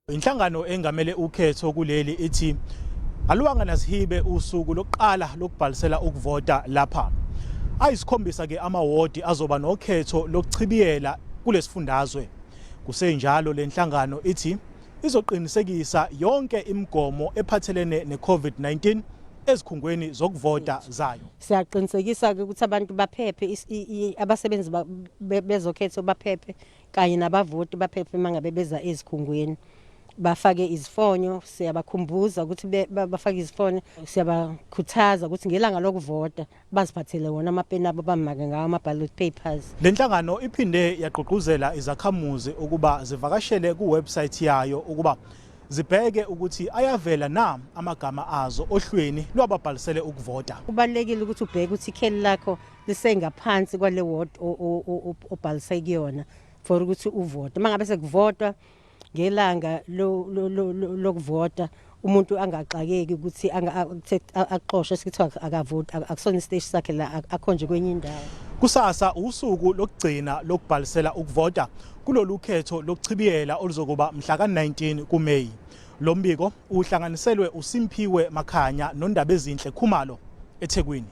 Inhlangano engamele ukhetho kuleli ithi aluwanga nasihibe usuku lokuqala lokubhalisela ukuvota lapha. Ayisikhombisa ke amawodi azoba nokhetho lokuchibiyela kulesifundazwe. Kusenjalo lenhlangano ithi izoqinisekisa yonke imigomo ephathelene neCovid-19 ezikhungweni zokuvota zayo. Siyaqinisekisa-ke ukuthi abantu baphephe, abasebenzi bezokhetho baphephe kanye nabavoti baphephe uma ngabe beza ezikhungweni. Bafake izifonyo, siyabakhumbuza ukuthi bafake izifonyo, siyabakhuthaza ukuthi ngelanga lokuvota baziphathele wona amapeni abo bamake ngawo ama-ballot papers. Le nhlangano iphinde yagqugquzela izakhamuzi ukuba zivakashele ku-website yayo ukuba zibheke ukuthi ayavela na amagama azo ohlwini lwababhalisele ukuvota. Kubalulekile ukuthi ubheke ukuthi ikheli lakho lisengaphansi kwale ward obhalise kuyona for ukuthi uvote. Uma ngabe sekuvotwa ngelanga lokuvota umuntu angaxakeki ukuthi axoshwe sekuthiwa akavoti akusona isiteshi sakhe la akhonje kwenye indawo. Kusasa usuku lokugcina lokubhalisela ukuvota kulolu khetho lokuchibiyela oluzokuba mhla ka-19 kuMeyi. Lo mbiko uhlanganiselwe uSimphiwe Makhanya noNdabezinhle Khumalo eThekwini.